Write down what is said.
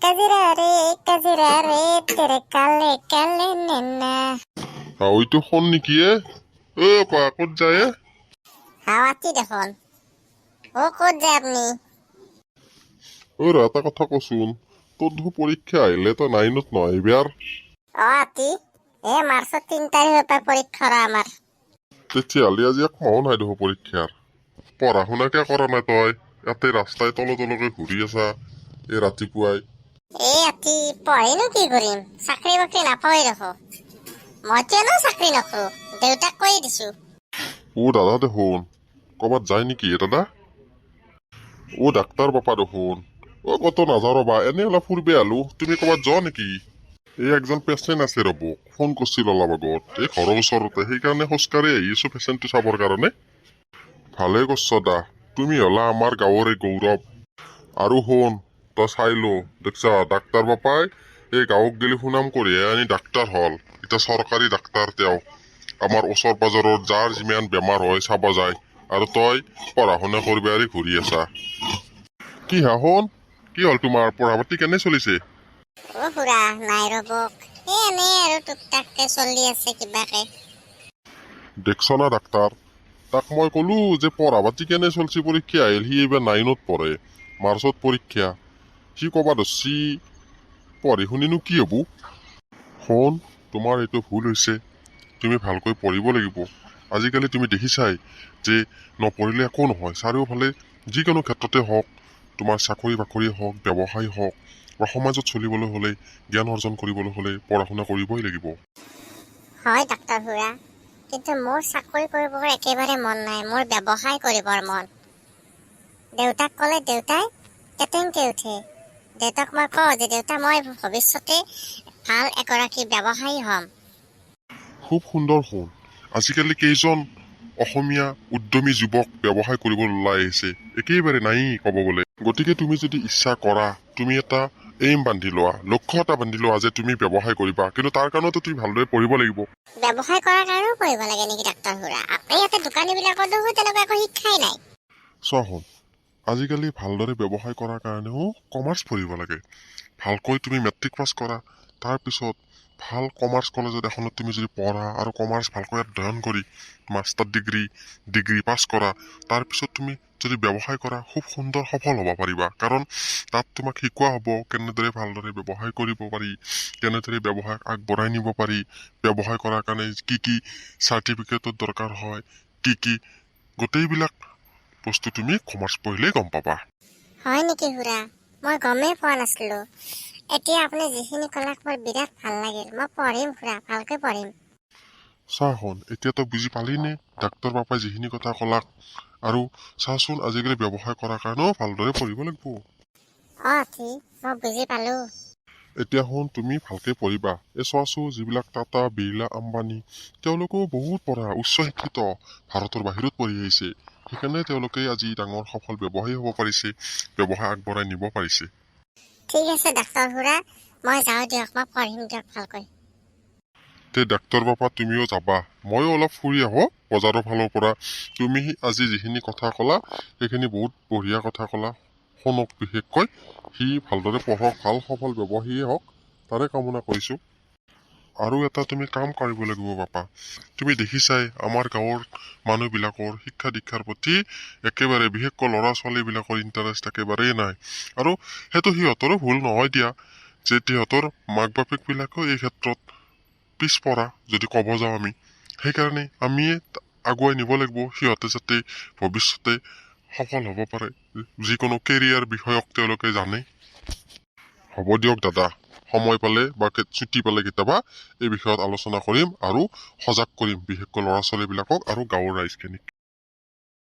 कजरा रे कजरा रे, तेरे काले काले नैना। ওইটো শোন নেকি এ? অ পা, ক'ত যায় এ? হাৱাতি দেখোন। অ, ক'ত যায় আপুনি? অ ৰ, এটা কথা কচোন, তোৰ দেখোন পৰীক্ষা আহিলে, তই নাইনত নহয় এইবাৰ? অ আতি, এ মাৰ্চৰ 3 তাৰিখৰ পৰা পৰীক্ষা ৰ আমাৰ। তেতিয়াহ'লে আজি এক মাহো নাই দেখোন পৰীক্ষাৰ। পঢ়া শুনা কিয় কৰা নাই তই? ইয়াতে ৰাস্তাই তল তলকে ঘূৰি আছা এই ৰাতিপুৱাই। এই আতি, পঢ়িনো কি কৰিম? চাকৰি বাকৰি নাপাৱেই দেখোন। মইতো এনেও চাকৰি নকৰো, দেউতাক কৈয়ে দিছো। অ দাদা দেখোন ক'ৰবাত যায় নেকি এ দাদা? অ ডাক্তৰ বাপা দেখোন। অ ক'তো নাযাওঁ ৰ'বা, এনেই অলপ ফুৰিব আহলো। তুমি ক'ৰবাত যোৱা নেকি? এই একজন পেচেণ্ট আছে ৰ'ব, ফোন কৰিছিল অলপ আগত, এই ঘৰৰ ওচৰতে, সেইকাৰণে খোজকাঢ়ি আহি আছো পেচেণ্টটো চাবৰ কাৰণে। ভালে কৰছ দা, তুমি হলা আমাৰ গাঁৱৰ এই গৌৰৱ। আৰু শুন, তই চাই লো, দেখছা, ডাক্তৰ বাপাই এই গাঁৱক গেলি সুনাম কঢ়িয়াই আনি ডাক্তৰ হ'ল। এতিয়া চৰকাৰী ডাক্তৰ তেওঁ। আমাৰ ওচৰ পাজৰৰ যাৰ যিমান বেমাৰ হয় চাব যায়, আৰু তই পঢ়া শুনা কৰিব এৰি ঘূৰি আছা। কি হা শুন, কি হ'ল, তোমাৰ পঢ়া পাতি কেনে চলিছে? অ খুৰা, নাই ৰ'ব, এই এনেই আৰু টুক টাককে চলি আছে কিবাকে। দেখছ না ডাক্তাৰ, তাক মই ক'লো যে পঢ়া পাতি কেনে চলছি, পৰীক্ষা আহিল, সি এইবাৰ নাইনত পঢ়ে, মাৰ্চত পৰীক্ষা। সি ক'বা ধৰছি পঢ়ি শুনিনো কি হ'ব। শুন, তোমাৰ এইটো ভুল হৈছে। তুমি ভালকৈ পঢ়িব লাগিব। আজিকালি তুমি দেখিছাই যে নপঢ়িলে একো নহয়। চাৰিওফালে যিকোনো ক্ষেত্ৰতে হওক, তোমাৰ চাকৰি বাকৰিয়ে হওক, ব্যৱসায় হওক বা সমাজত চলিবলৈ হ'লে, জ্ঞান অৰ্জন কৰিবলৈ হ'লে পঢ়া শুনা কৰিবই লাগিব। হয় ডাক্তৰ খুৰা, কিন্তু মোৰ চাকৰি কৰিবৰ একেবাৰে মন নাই। মোৰ ব্যৱসায় কৰিবৰ মন। দেউতাক ক'লে দেউতাই কেটেংকে উঠে। দেউতাক মই কওঁ যে দেউতা, মই ভৱিষ্যতে ভাল এগৰাকী ব্যৱসায়ী হ'ম। খুব সুন্দৰ। শুন, আজিকালি কেইজন অসমীয়া উদ্যমী যুৱক ব্যৱসায় কৰিবলৈ ওলাই আহিছে? একেবাৰে নাই ক'ব গ'লে। গতিকে তুমি যদি ইচ্ছা কৰা, তুমি এটা এইম বান্ধি লোৱা, লক্ষ্য এটা বান্ধি লোৱা যে তুমি ব্যৱসায় কৰিবা। কিন্তু তাৰ কাৰণেতো তুমি ভালদৰে পঢ়িব লাগিব। ব্যৱসায় কৰাৰ কাৰণেও পঢ়িব লাগে নেকি ডাক্তৰ খুৰা? আপুনি ইয়াতে দোকানীবিলাকৰ দেখোন তেনেকুৱা একো শিক্ষাই নাই। চোৱা শুন, আজিকালি ভালদৰে ব্যৱসায় কৰাৰ কাৰণেও কমাৰ্চ পঢ়িব লাগে। ভালকৈ তুমি মেট্ৰিক পাছ কৰা, তাৰপিছত ভাল কমাৰ্চ কলেজত এখনত তুমি যদি পঢ়া আৰু কমাৰ্চ ভালকৈ অধ্যয়ন কৰি মাষ্টাৰ ডিগ্ৰী, ডিগ্ৰী পাছ কৰা, তাৰপিছত তুমি যদি ব্যৱসায় কৰা, খুব সুন্দৰ সফল হ'ব পাৰিবা। কাৰণ তাত তোমাক শিকোৱা হ'ব কেনেদৰে ভালদৰে ব্যৱসায় কৰিব পাৰি, কেনেদৰে ব্যৱসায় আগবঢ়াই নিব পাৰি, ব্যৱসায় কৰাৰ কাৰণে কি কি চাৰ্টিফিকেটৰ দৰকাৰ হয়, কি কি, গোটেইবিলাক বস্তু তুমি কমাৰ্চ পঢ়িলেই গম পাবা। হয় নেকি খুৰা? মই গমেই পোৱা নাছিলো। এতিয়া আপুনি যিখিনি ক'লাক, মোৰ বিৰাট ভাল লাগিল। মই পঢ়িম খুৰা, ভালকৈ পঢ়িম। চা শুন, এতিয়া তই বুজি পালি নে ডাক্তৰ বাপাই যিখিনি কথা ক'লাক? আৰু চাচোন, আজিকালি ব্যৱসায় কৰাৰ কাৰণেও ভালদৰে পঢ়িব লাগিব। অ ঠিক, মই বুজি পালো। এতিয়া শুন, তুমি ভালকে পঢ়িবা। এই চোৱাচোন, যিবিলাক টাটা, বিৰলা, আম্বানী, তেওঁলোকেও বহুত পঢ়া, উচ্চ শিক্ষিত, ভাৰতৰ বাহিৰত পঢ়ি আহিছে। সেইকাৰণে তেওঁলোকে আজি ডাঙৰ সফল ব্যৱসায়ী হ'ব পাৰিছে, ব্যৱসায় আগবঢ়াই নিব পাৰিছে। ঠিক আছে ডাক্তৰ খুৰা, মই যাওঁ দিয়ক, মই পঢ়িম দিয়ক ভালকৈ। তে ডাক্তৰ বাপা, তুমিও যাবা, ময়ো অলপ ফুৰি আহোঁ বজাৰৰ ফালৰ পৰা। তুমি আজি যিখিনি কথা ক'লা, সেইখিনি বহুত বঢ়িয়া কথা ক'লা। শুনক, বিশেষকৈ সি ভালদৰে পঢ়ক, ভাল সফল ব্যৱসায়ীয়ে হওক, তাৰে কামনা কৰিছোঁ। আৰু এটা তুমি কাম কৰিব লাগিব বাপা। তুমি দেখিছাই, আমাৰ গাঁৱৰ মানুহবিলাকৰ শিক্ষা দীক্ষাৰ প্ৰতি একেবাৰে, বিশেষকৈ ল'ৰা ছোৱালীবিলাকৰ ইণ্টাৰেষ্ট একেবাৰেই নাই। আৰু সেইটো সিহঁতৰো ভুল নহয় দিয়া, যে সিহঁতৰ মাক বাপেকবিলাকেও এই ক্ষেত্ৰত পিছপৰা যদি ক'ব যাওঁ আমি। সেইকাৰণে আমিয়ে আগুৱাই নিব লাগিব, সিহঁতে যাতে ভৱিষ্যতে সফল হ'ব পাৰে, যিকোনো কেৰিয়াৰ বিষয়ক তেওঁলোকে জানে। হ'ব দিয়ক দাদা, সময় পালে বা ছুটি পালে কেতিয়াবা এই বিষয়ত আলোচনা কৰিম আৰু সজাগ কৰিম, বিশেষকৈ ল'ৰা ছোৱালীবিলাকক আৰু গাঁৱৰ ৰাইজখিনিক।